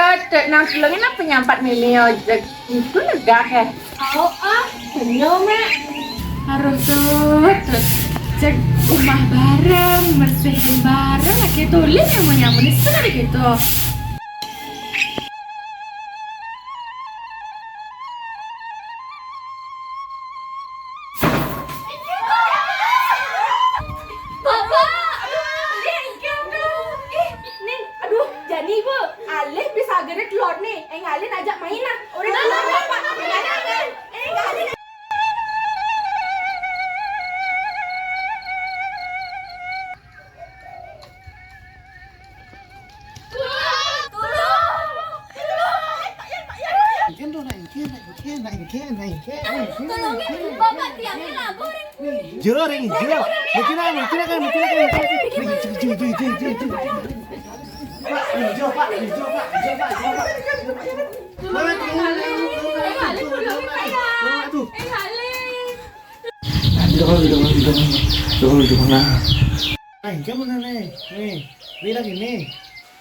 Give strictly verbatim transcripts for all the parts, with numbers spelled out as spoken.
Dek, nang tulungin apa nyampat mimi ojek? Itu negah, eh. Au ah, bener, Mak. Harus tuh, tuh. Cek rumah bareng, bersihin bareng, lagi tulis yang mau nyamun itu kan gitu. Bapak! Ning, aduh, ih, Ning, aduh, jani ibu, alih bisa gede telur nih, eh, ngalin ajak main nah, udah telur nih, Pak, ngalin, eh, ngalin. Engken tuh, nah, engken, nah, engken, nah, engken, nah, engken, nah, engken, nah, engken. Tolongin, Bapak, tiangnya labur. Jero, ring, jero. Mikir aja, mikir aja, mikir aja, mikir aja. Ring, jero, jero, jero, jero, jero. Pak, ring, jero, Pak, ring, jero, Pak, ring, jero, Pak, jero, Pak. Mana tuh? Mana tuh? Mana tuh? Mana tuh? Aduh, aduh, aduh, aduh, aduh, aduh, nah. Nah, engken mana nih? Nih, nih lagi nih.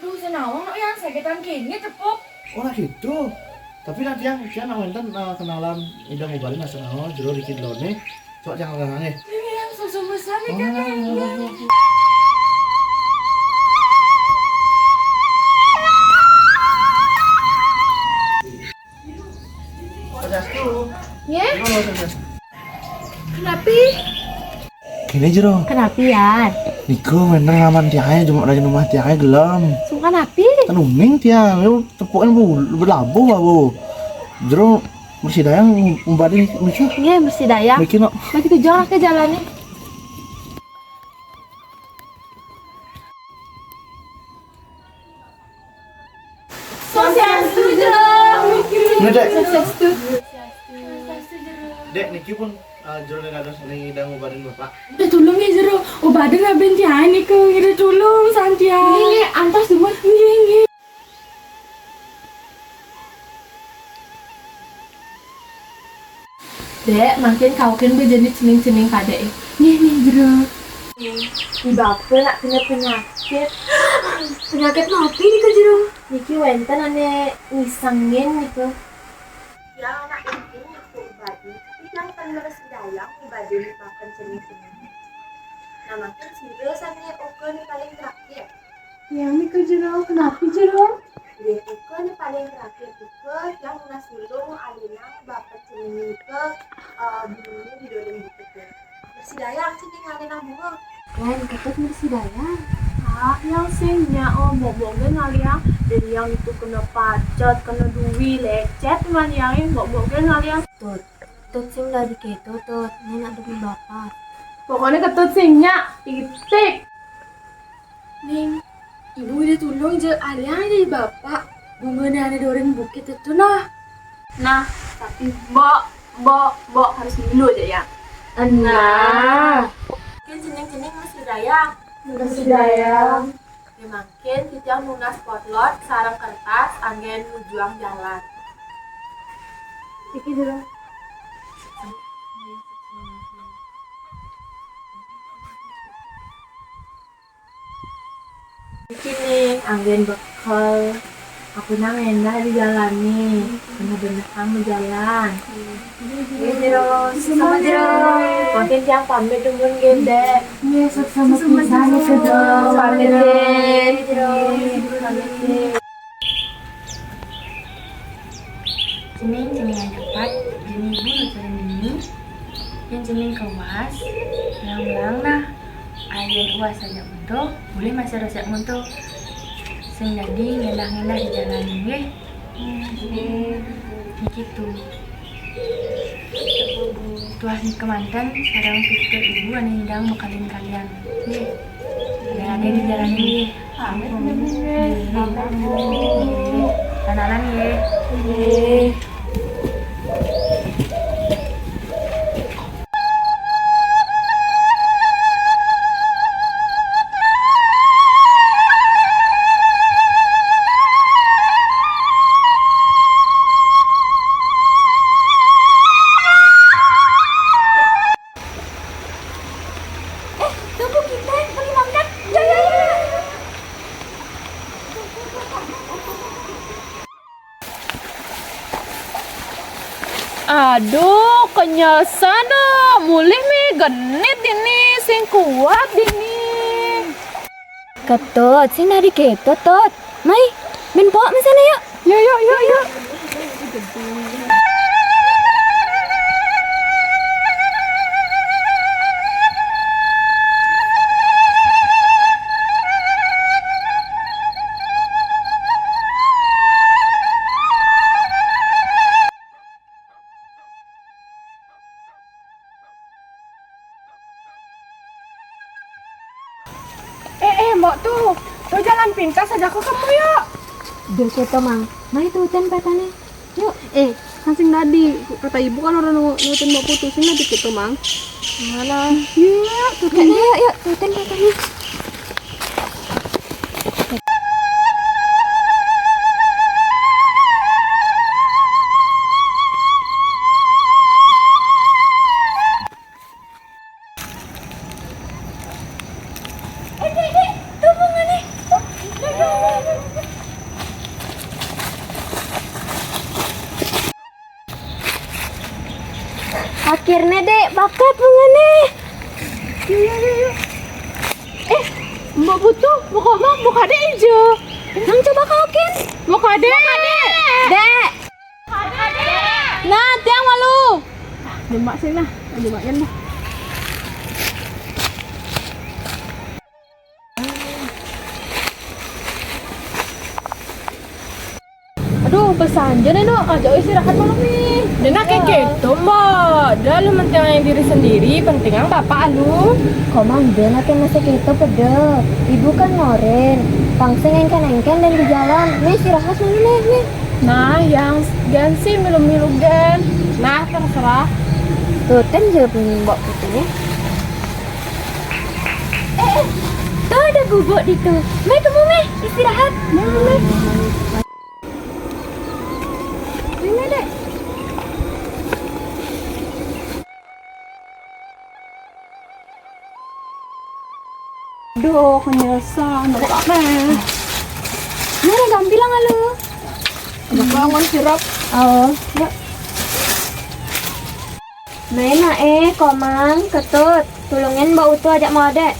Duh, senaon no yang sakitan kini tepuk. Oh, nah gitu. Tapi nanti yang, yang nak wenten, eh, kenalan Ida Mubalin, nah, senaon, jero dikit lo nih. Sok jangan larang, eh. Ini yang susu besar nih, oh, kan, nah, yang nah, nah, nah. Sajastu. Ye? Jero, sajastu. Kenapi? Kene jero. Kenapi, Yan? Niku wenten ngaman tiangnya, cuma dari rumah tiangnya gelem. Sungkan api? Kan uning tiang, yo tepukan bu, belabuh, bu. Jero, mesti dayang ngumbadin misi. Nggih, mesti dayang. Miki no. Begitu jalan ke jalannya. Swastiastu, Jero. Ini, Dek. Swastiastu. Dek, niki pun, eh, jero dados ning Ida ngumbadin Bapak. Udah tulung ya, Jero. Umbadin aben tiang niku, udah tulung santiang. Nggih, nggih, antos dumun. Nggih, nggih. Dek, mangkin kaukin bejani cening-cening kadek, eh. Nih, nih, Jero. Ih, bapa nak kena penyakit. Penyakit napi nika, Jero? Niki wenten ane ngisengin nika. Tiang anak inting niku badi, tapi tiang tan mresidayang ngibadin makan cening-cening. Nah, mangkin sira sane uka ne paling terakhir. Tiang nika, Jero, kenapi, Jero? Nggih, uka ne paling terakhir uka tiang nunas tulung alinang bapa cening nika, eh, bunga di dolen bukit. Mresidayang cening alinang bunga. Lain Ketut mresidayang. Ah, yang sing nya, oh, mbok-mbok nggih ngaliang, dene yang itu kena pacet, kena duwi, lecet man yang, mbok-mbok nggih ngaliang. Tut, Tut sing dadi keto, Tut. Ini nak demi Bapak. Pokoknya Ketut sing nya, titik. Ning, ibu udah tulung je aliang aja Bapak. Bungane ane doren bukit itu nah. Nah, tapi mbok, mbok, mbok harus milu aja ya. Nah. Mungkin cening-cening mresidayang. Mresidayang. Ya, mungkin titiang nunas potlot sareng kertas anggen nujuang jalan. Iki dulu. Iki nih, anggen bekel. Aku nang endah di jalan nih. Bener-bener kamu jalan. Iya, Jero. Sama, Jero. Mungkin tiang pamit dulu, Gede. Iya, sama pisan, Jero. Pamit, Jero. Pamit, Jero. Cening, cening ajapat, jani ibu nuturin dini, yén cening keuwas, belang-belang nah, ayén uwas ajak muntuh, bulih masih rosek muntuh. Sing dadi ngendah-ngendah di jalan nggih. Nggih. Niki tuh. Tuah nika manten sareng pitutur ibu anu nyidang bekalin kalian. Nggih. Ada-ada di jalan nggih. Pamit, Bun, nggih. Pamit, Bun. Nggih. Anak-anak nggih. Nggih. Eh, tunggu kita, pergi makan. Ya, ya, ya. Aduh, kenyel sana. Mulih mi genit ini, sing kuat ini. Ketut, sing dadi kéto, Tut. Mai, main pok mi sana, yuk. Yuk, yuk, yuk, yuk. Eh, eh, Mbok Tu. Tu jalan pintas aja kok kamu, yuk. Duh, kéto, Mang. Mai tutén pétané. Yuk. Eh, kan sing dadi. Kata ibu kan orang nu-, nurutin Mbok Putu. Sing dadi kéto, Mang. Mana? Yuk, tutén. Yuk, yuk, yuk, tutén pétané. Eh, Dek, Dek, tuh bungané. Tuh. Akhirnya, Dek, bakat bungané. Yuk, yuk, yuk, yuk. Eh, Mbok Putu, Mbok Komang, Mbok Kadék ijo. Nang coba kaokin. Mbok Kadék. Dek. Nah, tiang malu. Demak sih nah, demak kan dah. Aduh, pesan aja deh, Nok. Ajak istirahat malam nih. Dena kayak gitu, Mbak. Dah, lu mentingin diri sendiri, pentingan bapak lu. Kok Mang Dena teh masih gitu pede? Ibu kan ngorin, pang sing engken-engken dan di jalan. Nih, istirahat dulu nih, nih. Nah, yang gengsi milu-milu gen. Nah, terserah. Tuh, ten jawab Mbok Putunya. Eh, eh, tuh ada gubuk di tuh. Meh, kamu, Meh, istirahat. Meh, Meh. Ini, Dek. Duh, kenyesan, Dek, Meh. Ini ada gampilang lu. Ada bangun sirup. Oh, ya. Nah, eh, Komang, Ketut, tulungin Mbok Utu ajak mau adek.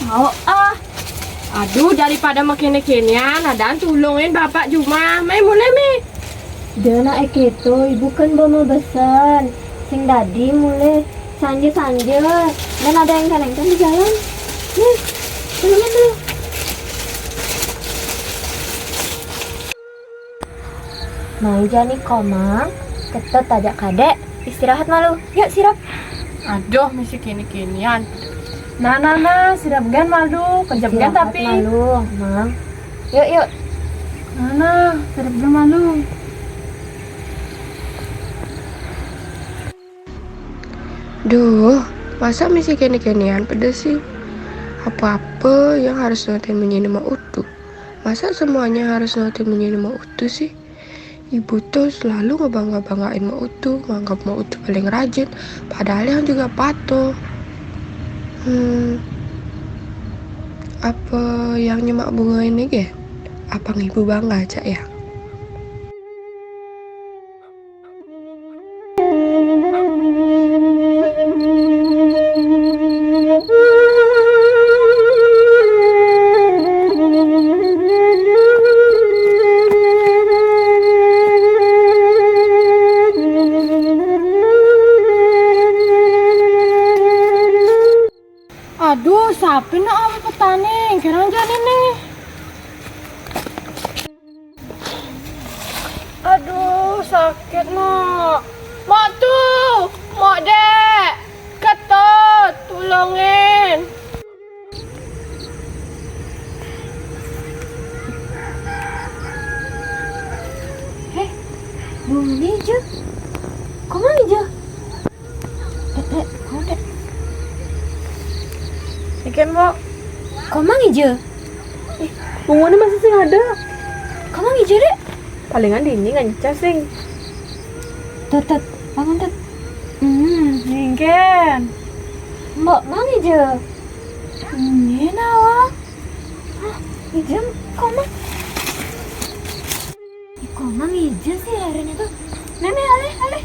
Mau ah. Aduh, daripada makin kinian, adan tulungin bapak Juma. Mai mulai mi. Dena eh gitu, ibu kan belum mau besen. Sing dadi mulai sanje-sanje. Dan ada yang kalengkan di jalan. Nih, tulungin dulu. Mai jani Komang, Ketut ajak kadek, istirahat malu. Yuk, sirap. Aduh, misi kini-kinian. Nah, nah, nah, sirap gan malu, kejap gan tapi. Malu, Mang. Yuk, yuk. Nah, nah, sirap gan malu. Duh, masa misi kini-kinian pedes sih? Apa-apa yang harus nurutin menjadi Mak Utu? Masa semuanya harus nurutin menjadi Mak Utu sih? Ibu tuh selalu ngebangga-banggain Mak Utu, nganggap Mak Utu paling rajin, padahal yang juga patuh. Hmm, apa yang nyemak bunga ini, ge? Apa ibu bangga aja ya? Aduh, sapi nak apa petani? Kerang jadi nih. Aduh, sakit, Mak. Mak tuh, Mak Dek. Ketut, tulungin. Eh, bunyi aja. Kok mana aja? Dek, dek, kamu dek. Ikan, Mbok. Komang ijo. Ih, bungoné masih sing ada. Komang ijo, dek. Palingan dini ngancas sing. Tut, tut, bangun, tut. Hmm, mingken. Mbok, mang ijo. Ini nawa. Hah, ijo, Komang. Ih, Komang ijo sih harinya tuh. Nih, nih, alih, alih.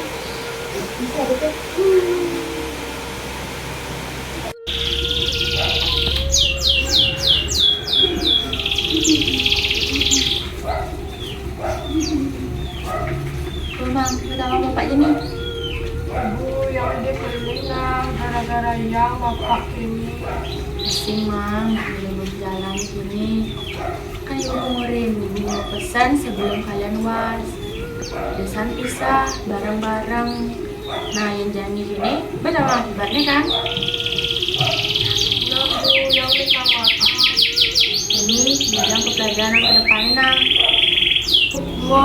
Bisa ada teh. Tuh, Mang, kita ngomong Pak Joni. Bu, yang ada keliling, Nang, gara-gara yang Bapak ini. Pusing, Mang, belum jalan ini. Kan Ibu ngurin, Ibu mau pesan sebelum kalian was. Desan pisah, bareng-bareng. Nah, yang Jani ini beda lah akibatnya kan? Iya, Bu, yang minta maaf. Ini bilang ke pelajaran ke depannya, Nang. Bu,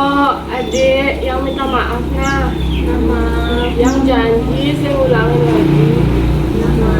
adik yang minta maaf, nah. Sama. Yang janji, saya ulangin lagi. Sama.